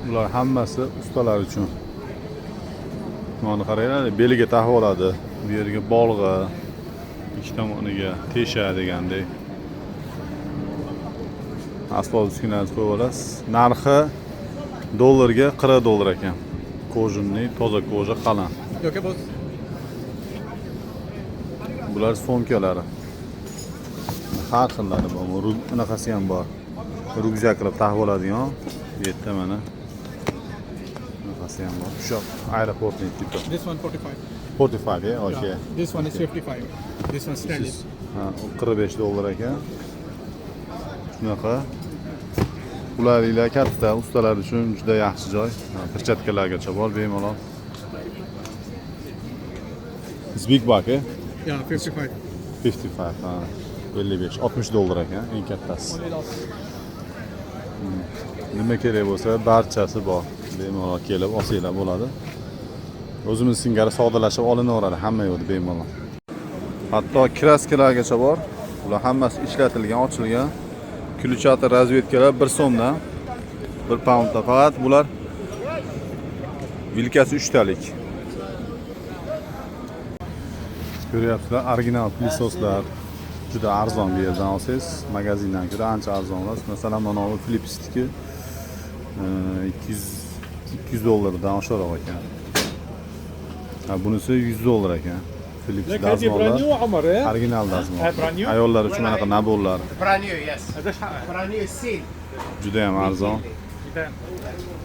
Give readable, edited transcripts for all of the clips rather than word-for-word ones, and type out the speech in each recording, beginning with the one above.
Bular hammasi ustalar uchun. Mana qaranglar, beliga taqib oladi. Bu yerga bolg'a, ikki tomoniga tesha degandek. Asbob uskunalarni qo'yib olasiz. Narxi dollarga 40 dollar ekan. Кожаный, toza koja, qalin. Okay, boss. Bular sumkalari. Har xillari bor. Bunaqasi ham bor. Rukzak qilib taqib oladigan. Bu yerda mana bunaqasi ham bor. Shu aeroportning tipi. This one 45. 45, yeah? Okay. Yeah. This one is 55. This one stainless. Ha, 45 dollar ekan. Shunaqa. Ularlar katta ustalar uchun juda yaxshi joy. Ha, perchatkalargacha bor bemalol. It's big bag, eh? Yeah, 55. 55, ha. 55, 60 dollar ekan eng kattasi. Only last. Nima kerak bo'lsa barchasi bor. Bemalol kelib olsanglar bo'ladi. O'zimiz singari savdolashib olinaveradi hamma yo'lda bemalol. Hatto kraskalargacha bor. Bular hammasi ishlatilgan, ochilgan. Ключатор razvedkalar 1 so'mdan, 1 pounddan. Faqat bular vilkasi 3 talik. Ko'ryapsizlar, original plisoslar juda arzon. Bu yerdan olsangiz, magazindan ko'ra ancha arzon olasiz. Masalan, mana bu Philipsniki 200 dollardan oshiqroq ekan. Ha, bunisi 100 dollar ekan. Philips dazmollar. Original dazmol. Ayollar uchun anaqa naborlar Brand new, yes. Brand new seal. Juda ham arzon.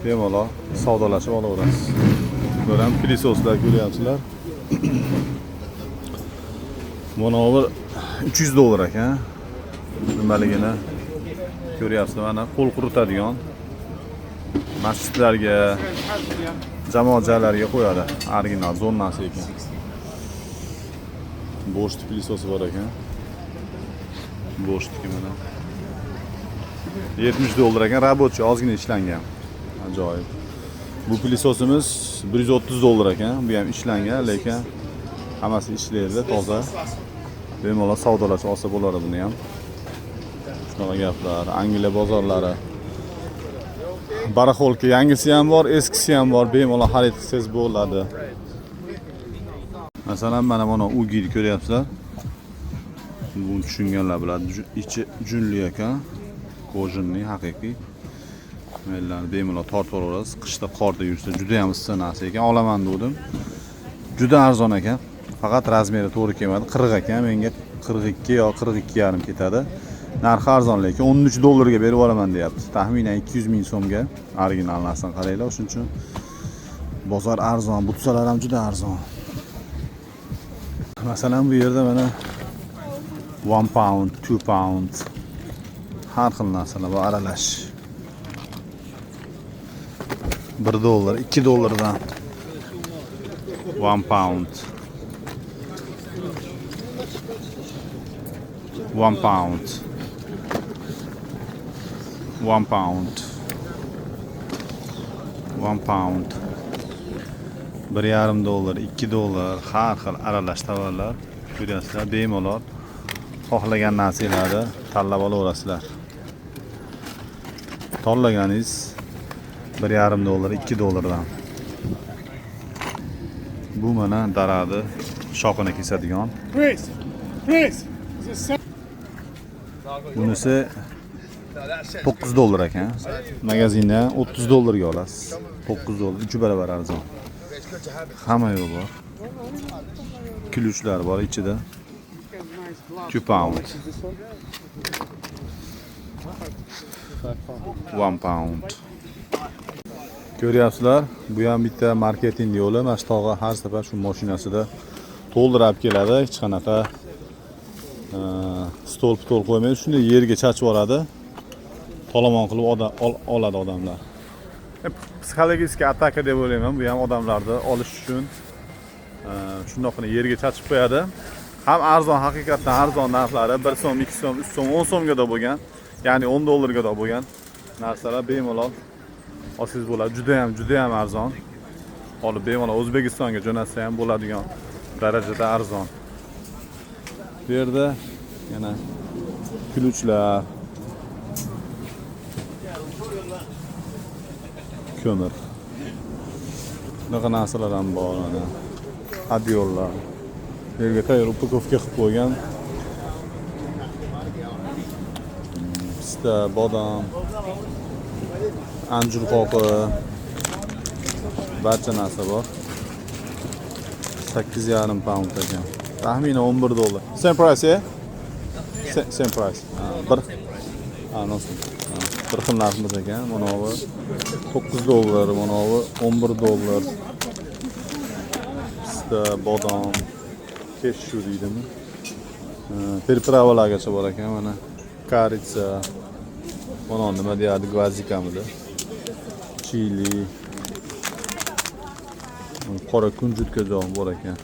Bemalol savdolashib olaverasiz. Bular ham pilisoslar, ko'ryapsizlar. Mana bu 300 dollar ekan. Nimaligini ko'ryapsizlar, mana qo'l quritadigan masjidlarga, jamoat joylariga qo'yadi. Original zonasi ekan. Bosch pilisosi bor ekan. Boschniki mana. 70 dollar ekan, рабочий, ozgina ishlangan. Ajoyib. Bu pilisosimiz 130 dollar ekan. Bu ham ishlangan, lekin hammasi ishlaydi, toza. Bemalol savdolashib olsa bo'ladi buni ham. Shunaqa gaplar. Angliya bozorlari. Барахолка yangisi ham bor, eskisi ham bor. Bemalol xarid qilsangiz bo'ladi. Masalan, mana buni Ugini ko'ryapsizlar. Buni tushunganlar biladi. Ichi junli ekan. Кожаный, haqiqiy. Mellarni bemalol tortib olaverasiz. Qishda qorda yursa juda ham issiq narsa ekan. Olaman dedim. Juda arzon ekan. Faqat razmeri to'g'ri kelmadi. 40 ekan, menga 42 yo 42,5 ketadi. Narxi arzon, lekin 13 dollarga berib yuboraman deyapti. Taxminan 200 ming so'mga original narsani qaranglar. Shuning uchun bozor arzon, butsalar ham juda arzon. Masalan, bu yerda mana 1 pound, 2 pound har xil narsalar bor, aralash. 1 dollar, 2 dollardan 1 pound. 1 pound. 1 pound. 1 pound. 1,5 dollar, 2 dollar, har xil aralash tovarlar ko'ryapsizlar, bemalol xohlagan narsanglarni tanlab olaverasizlar. Tanlaganingiz 1,5 dollar, 2 dollardan. Bu mana daraxtni shoxini kesadigan. Please, please. Bunisi 9 dollar ekan. Magazinda 30 dollarga olasiz. 9 dollar, 3 barobar arzon. Hamma yo'q bor. Ключlar bor ichida. 2 pound. 1 pound. Ko'ryapsizlar, bu ham bitta marketing yo'li. Mana shu tog'a har safar shu mashinasida to'ldirib keladi. Hech qanaqa stol pitol qo'ymaydi. Shunday yerga chachib yuboradi. Tolomon qilib oladi odamlar. Psixologik ataka deb o'ylayman. Bu ham odamlarni olish uchun shundoqqina yerga chachib qo'yadi. Ham arzon, haqiqatdan arzon narxlari 1 so'm, 2 so'm, 3 so'm, 10 so'mga da bo'lgan, ya'ni 10 dollarga da bo'lgan narsalar bemalol olsangiz bo'ladi. Juda ham, juda ham arzon. Olib bemalol O'zbekistonga jo'natsa ham bo'ladigan darajada arzon. Bu yerda yana ключlar. Ko'mir. Bunaqa narsalar ham bor mana. Одеял lar. Bu yerga tayyor упаковка qilib qo'ygan. Pista, bodom, anjur qoqi, barcha narsa bor. 8,5 pound ekan. Taxminan 11 dollar. Same price, yeah? Same price. Ha, bir. Ha, no same. Ha, bir xil narximiz ekan. Mana bu 9 dollar, mana bu 11 dollar. Pista, bodom, кешью deydimi? Ha, приправа largacha bor ekan mana. Корица. Mana nima deyadi, гвоздика midi? Chili. Qora kunjutgacha bor ekan.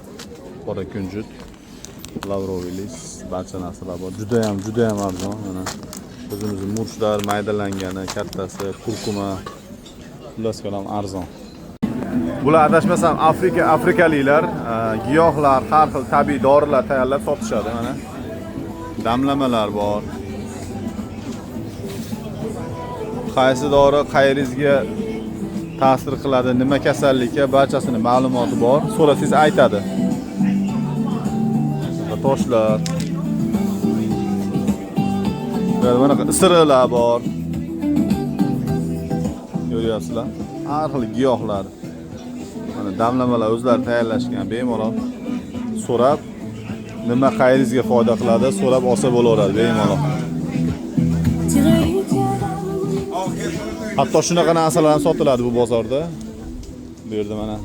Qora kunjut, лавровый лист, barcha narsalar bor. Juda ham, juda ham arzon mana. O'zimizni murchlar maydalangani, kattasi, kurkuma. Xullas kalom arzon. Bular adashmasam Afrika afrikaliklar giyohlar, har xil tabiiy dorilar tayyorlab sotishadi mana. Damlamalar bor. Qaysi dori qayeringizga ta'sir qiladi, nima kasallikka, barchasini ma'lumoti bor. So'rasangiz aytadi. Toshlar. Mana isiriqlar bor. Ko'ryapsizlar. Har xil giyohlar. Mana damlamalar o'zlari tayyorlashgan, bemalol so'rab nima qayeringizga foyda qiladi, so'rab olsa bo'laveradi bemalol. Hatto shunaqa narsalar ham sotiladi bu bozorda. Bu yerda mana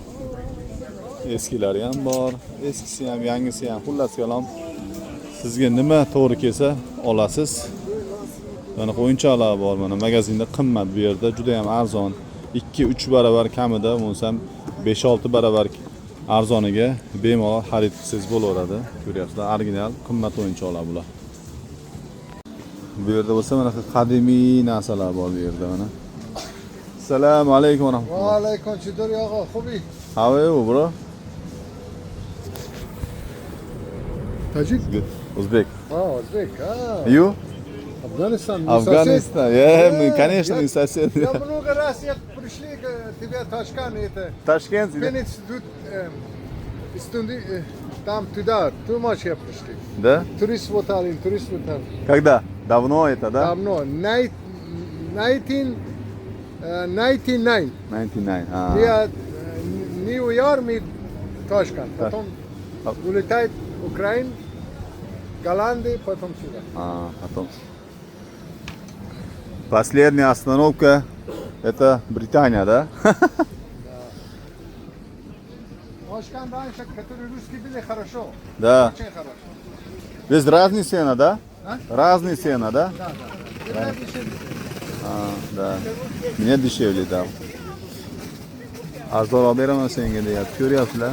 eskilari ham bor, eskisi ham, yangisi ham. Xullas kalom, sizga nima to'g'ri kelsa olasiz. Mana o'yinchoqlar bor, mana magazinda qimmat, bu yerda juda ham arzon. 2-3 barobar kamida, bo'lmasam 5-6 barobar arzoniga bemalol xarid qilsangiz bo'laveradi. Ko'ryapsizlar, original qimmat o'yinchoqlar bular. Bu yerda bo'lsa mana qadimiy narsalar bor bu yerda mana. Assalomu alaykum va rahmatulloh. و علیکم، چطوری آقا، خوبی؟ How are you, bro? تاجیک؟ Good. Uzbek. آه ازبک آه. You? Афганистан. Мы Афганистан. Yeah, мы, Yeah, конечно, я- мы сосед. сосед. Я много раз я пришли к тебе Ташкент, это Ташкент? Пенинститут, там туда, too much я пришли. Да? Турист в Италии, турист в Италии. Когда? Давно это, да? Давно, 1999. 99. А. Я Нью-Йорк, мы Ташкент. Потом улетает Украина, Голландия, потом сюда. А, потом. Последняя остановка — это Британия, да? Ташкент раньше, который русские были, хорошо. Да. Очень хорошо. Здесь разные цены, да? А? Разные цены, да? Да. Это дешевле. А, да. Мне дешевле, да. Arzonroq beraman senga deyapti. Ko'ryapsizlar?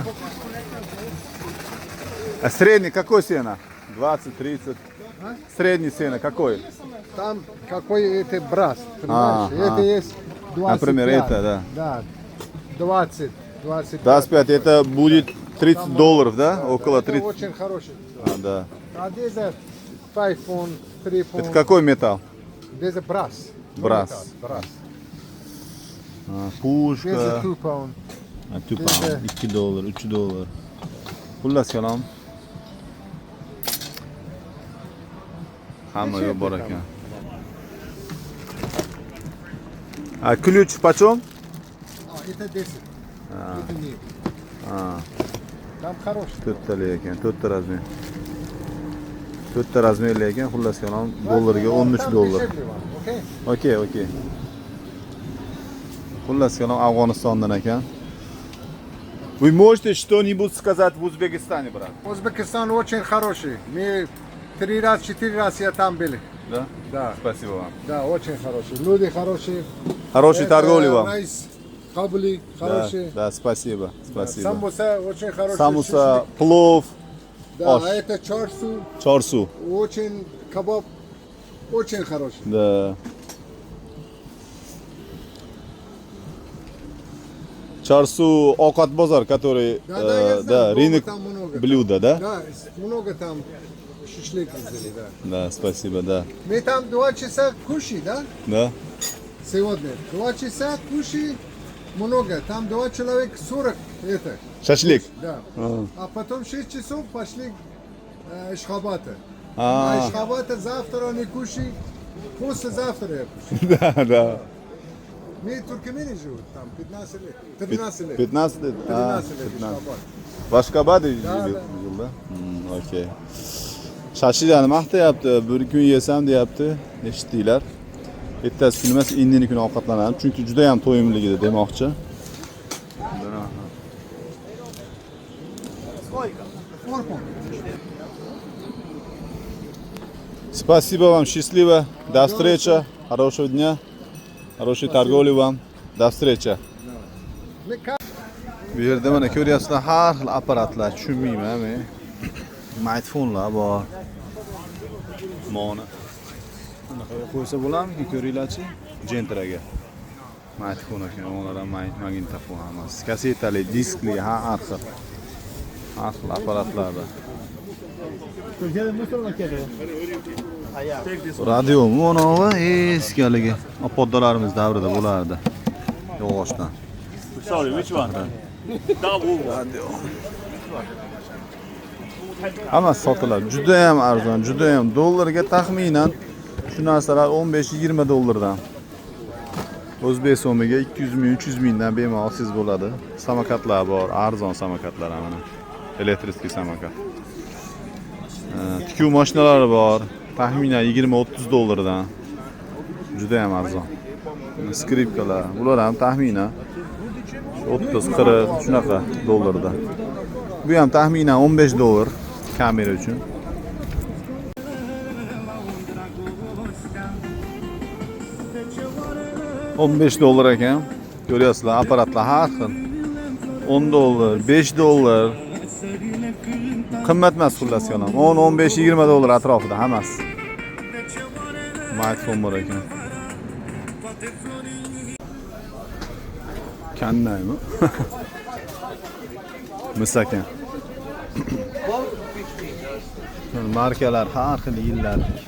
А средний какой цена? 20, 30. Средний цена какой? Там какой это brass, понимаешь? А, это а. есть 25. Например, это, да. Да, 20, 25. 25 это будет 30 долларов, да? Около Это 30. очень хороший. А, да. А здесь 5 фунт, 3 фунт. Это какой металл? Здесь brass. Brass. Brass. А, Здесь пушка. 2 pound. Ha, 2 pound, 2 dollar, 3 dollar. Xullas kalom. Hamma yo'q bor ekan. А ключ почем? А, это 10. Это нет. А, Там хороший. To'rttalik ekan, to'rtta размер. To'rtta размер li ekan, xullas kalom dollarga 13 Там dollar. дешевле вам, окей? Okey, okey. Xullas kalom Afg'onistondan ekan. Вы можете что-нибудь сказать в Узбекистане, брат? Узбекистан очень хороший. Мы три раз, четыре раз я там были. Да? Да, Спасибо вам. да, очень хороший. Люди хорошие. Хорошей Это торговли вам. Rice, кабли Да, хорошие. да, спасибо, спасибо. Самбуса очень хороший. Самуса, плов, Да, ош. а это чорсу, чорсу. очень кебаб, очень хороший. Да. Чорсу ovqat bozor, который, Да, да, я знаю, да, много рынок там много. блюда, да? Да, много там шашлык взяли, да. Да, спасибо, да. Мы там 2 часа кушали, да? Да? Сегодня. 2 часа кушали. Много. Там два человек 40 это. Shashlik. Да. А потом 6 часов пошли Ашхабада. А. А Ашхабада завтра не кушай, послезавтра я кушаю. Да, да. Мы туркмени живут там 15 лет. 13 лет. 15 лет. 13 лет 15. Ашхабад. Ashxobodda Да, да. жил, да? Okey. Shashliklarni maqtayapti. Bir kun yesam deyapti. Eshitdinglar. Ertasi kuni emas, indini kuni ovqatlanamiz. Chunki juda ham to'yimligida demoqchi. Four pound. Спасибо вам, счастливо. До встречи. Хорошего дня. Хорошей торговли вам. До встречи. Мы как Bu yerda mana ko'ryapsizlar, har xil apparatlar, tushunmayman men. Smartfonlar bor. Moni. Bunaqa qo'ysa bo'ladimi, ko'ringlarchi? Gentraga. Smartfon ekan, ular ham magnitofon hammasi. Kassetali, diskli, har xil. Har xil apparatlar bor. Radio manavi eskihaligi opoddalarimiz davrida bo'lardi. Yog'ochdan. Sorry, which one? That one. Radio. Hammasi sotiladi. Juda ham arzon, juda ham, dollarga taxminan shu narsalar 15-20 dollardan. O'zbek so'miga 200 ming, 300 mingdan bemalol olsangiz bo'ladi. Samokatlar bor, arzon samokatlar ham mana. Электрический samokat. Tikuv mashinalari bor. Taxminan 20-30 dollardan. Juda ham arzon. Skripkalar, bular ham taxminan 30-40 shunaqa dollarda. Bu ham taxminan 15 dollar kamera uchun. 15 dollar ekan. Ko'ryapsizlar, apparatlar har xil. 10 dollar, 5 dollar. Qimmat emas xullas kalom. 10, 15, 20 dollar atrofida hammasi. Smartphone bor ekan. Kannaymi? Mis ekan. Markalar har xil yillarlik.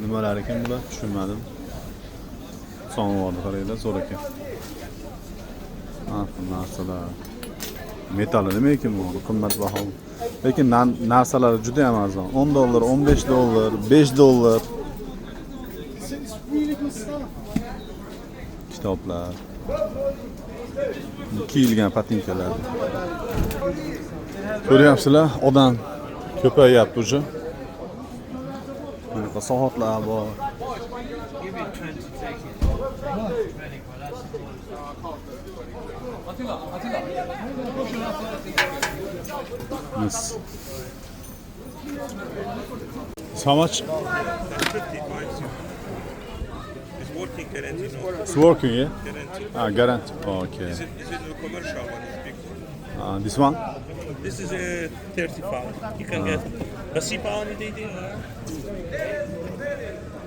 Nimalar ekan bular? Tushunmadim. Samovarni qaranglar, zo'r ekan. Har xil narsalar. Metali nima ekan bu? Qimmatbaho. Lekin narsalari juda ham arzon. 10 dollar, 15 dollar, 5 dollar. Kitoblar. Kiyilgan patinkalar. Ko'ryapsizlar, odam ko'payyapti уже. Bunaqa soatlar bor. Mis. How much? It's working guarantee, no It's working, yeah? guarantee. Ah, guarantee. Okay. Is it a commercial one? It's big one. Ah, this one? This is a 35. You can get. Nasıl pahalı dedi?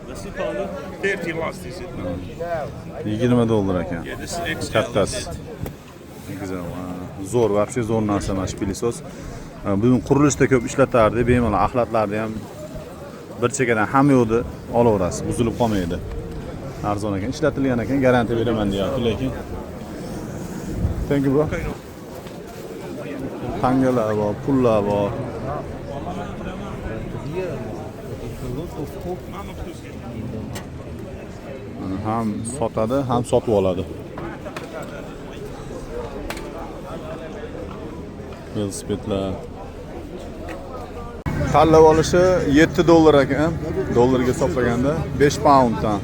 Nasıl pahalı? 30 last is it now? 20 dollar ekan. Yeah, this is XL. Kattasi. Is it? Güzel. Ha, zo'r, вообще zo'r narsa mana shu пылесос. Buni qurilishda ko'p ishlatardi, bemalol axlatlarni ham bir chekkadan hamma yoqda olaverasiz, buzilib qolmaydi. Arzon ekan, ishlatilgan ekan, garantiya beraman deyapti lekin. Thank you, bro. Tangalar bor, pullar bor. Mama plus. Mana ham sotadi, ham sotib oladi. Velosipedlar. Tanlab olishi 7 dollar ekan, dollarga hisoblaganda 5 pounddan.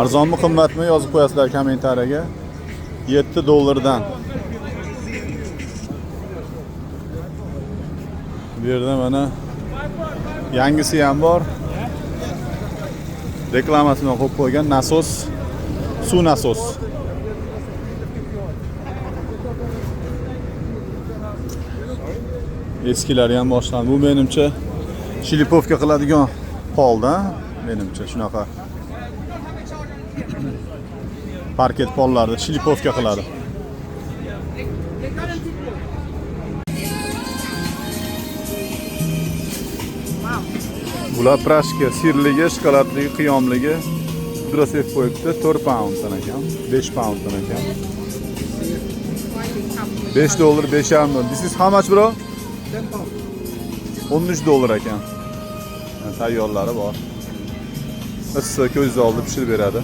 Arzonmi, qimmatmi yozib qo'yasizlar kommentariyaga. 7 dollardan. Bu yerda mana yangisi ham bor. Reklamasini qo'yib qo'ygan nasos, suv nasos. Eskilari ham boshlandi. Bu menimcha шлифовка qiladigan polda, menimcha shunaqa. Parket pollarni шлифовка qiladi. Bular пряжка, sirligi, shokoladligi, qiyomligi pudra sepib qo'yibdi. 4 pounddan ekan, 5 pounddan ekan. 5 dollar, 5,5 dollar. This is how much, bro? 10 pound. 13 dollar ekan. Yani tayyorlari bor. Issiq ko'z oldi pishirib beradi.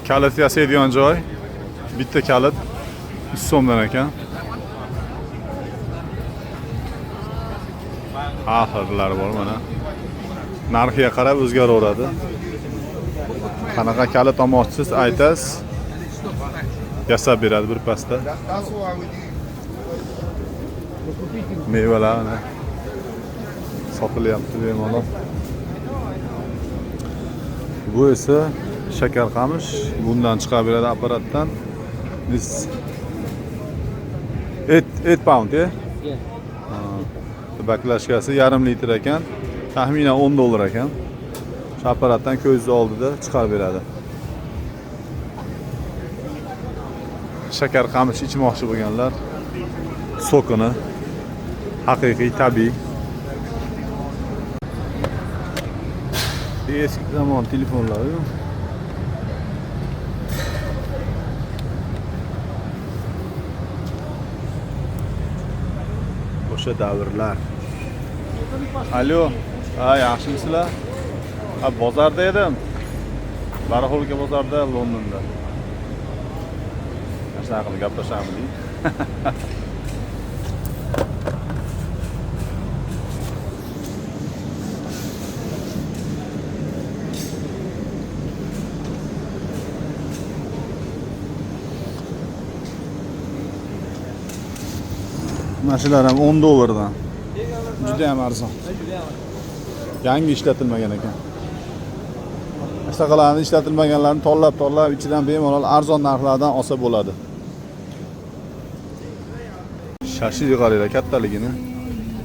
Kalit yasaydigan joy. Bitta kalit 100 so'mdan ekan. Har xillari bor mana. Narxiga qarab o'zgaraveradi. Qanaqa kalit olmoqchisiz aytasiz. Yasab beradi bir pasda. That's why we did. Mevalar mana sotilyapti bemalol. Bu esa shakar qamish. Bundan chiqarib beradi apparatdan. This 8 8 pound, yeah? Yeah. Баклажка si yarim litr ekan. Taxminan 10 dollar ekan. Shu apparatdan ko'zingiz oldida chiqarib beradi. Shakar qamish ichmoqchi bo'lganlar сок ini, haqiqiy, tabiiy. Eski zamon telefonlari. O'sha davrlar. Alo, ha, yaxshimisizlar? Ha, bozorda edim. Барахолка bozorda, Londonda. Mana shunaqa qilib gaplashamiz. Mana shular ham 10 dollardan. Juda ham arzon. Yangi ishlatilmagan ekan. Shunaqalarni, ishlatilmaganlarni tanlab-tanlab ichidan bemalol arzon narxlardan olsa bo'ladi. Shashlik qaranglar kattaligini.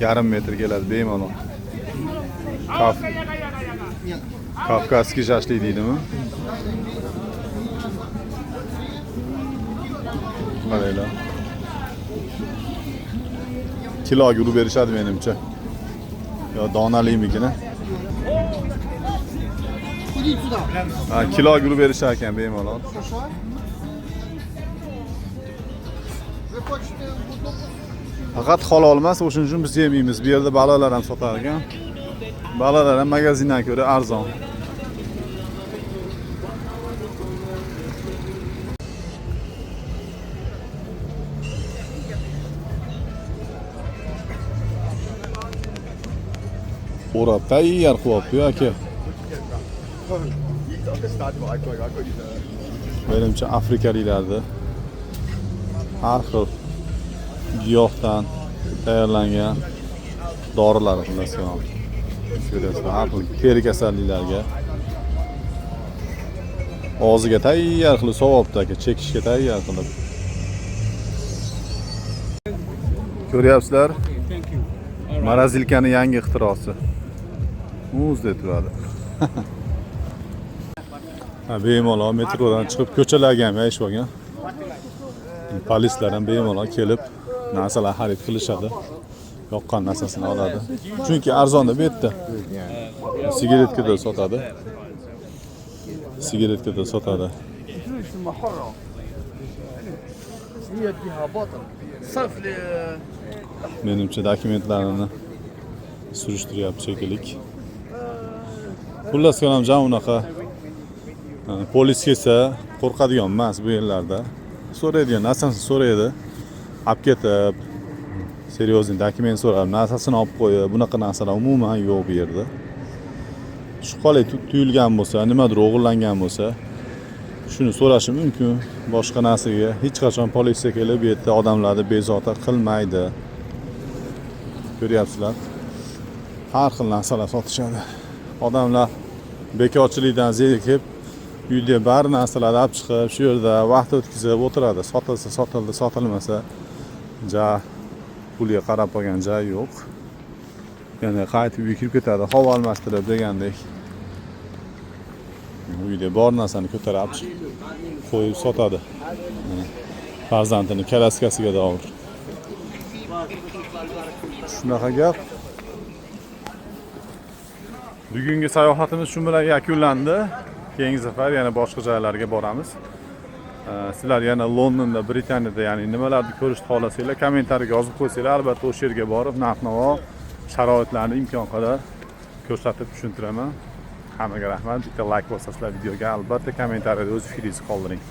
Yarim metr keladi bemalol. Кавказский shashlik deydimi? Qaranglar. Kiloga urib berishadi menimcha. Yo donalimikini. Ha, kiloga urib berishar ekan bemalol. Ви хочете в одну Faqat halol emas, o'shuning uchun biz yemaymiz. Bu yerda baliqlar ham sotar ekan. Baliqlar ham magazindan ko'ra arzon. O'rab tayyor qilyapti aka. Menimcha afrikaliklarda har xil giyohdan tayyorlangan dorilar, xullas kalom. Ko'rasizlar, har xil teri kasalliklariga og'ziga tayyor qilib sovobdi aka, chekishga tayyor qilib. Ko'ryapsizlar? Морозилка ni yangi ixtirosi. Muzdek turadi. Ha, bemalol metrodan chiqib ko'chalarga ham yayishib olgan. Polislar ham bemalol kelib narsalar xarid qilishadi. Yoqqan narsasini oladi. Chunki arzonda bu yerda. Sigaretka da sotadi. Sigaretka da sotadi. هي فيها باطل صرف Menimcha dokumentlarini surishtiryapti shekilli. Xullas kalom, jam unaqa polis kelsa qo'rqadigan emas bu yerlarda. So'raydigan narsasini so'raydi. Olib ketib, серьезный dokument so'rab, narsasini olib qo'yib, bunaqa narsalar umuman yo'q bu yerda. Shubhali tuyulgan bo'lsa, nimadir o'g'irlangan bo'lsa, shuni so'rashi mumkin. Boshqa narsaga hech qachon politsiya kelib bu yerda odamlarni bezovta qilmaydi. Ko'ryapsizlar. Har xil narsalar sotishadi. Odamlar bekorchilikdan zerikib, uyda bari narsalarni olib chiqib, shu yerda vaqt o'tkazib o'tiradi. Sotilsa sotildi, sotilmasa ja pulga qarab qolgan joyi yo'q. Yana qaytib uyga kirib ketadi, havo almashtirib degandek. Uyda bor narsani ko'tarib olib chiqib qo'yib sotadi. Mana farzandini kalaskasiga doir. Shunaqa gap. Bugungi sayohatimiz shu bilan yakunlandi. Keyingi safar yana boshqa joylarga boramiz. Sizlar yana Londonda, Britaniyada, ya'ni nimalarni ko'rishni xohlasanglar, kommentariyaga yozib qo'ysanglar, albatta o'sha yerga borib, narx-navo, sharoitlarni imkon qadar ko'rsatib tushuntiraman. Hammaga rahmat. Bitta like bosasizlar videoga, albatta kommentariyada o'z fikringizni qoldiring.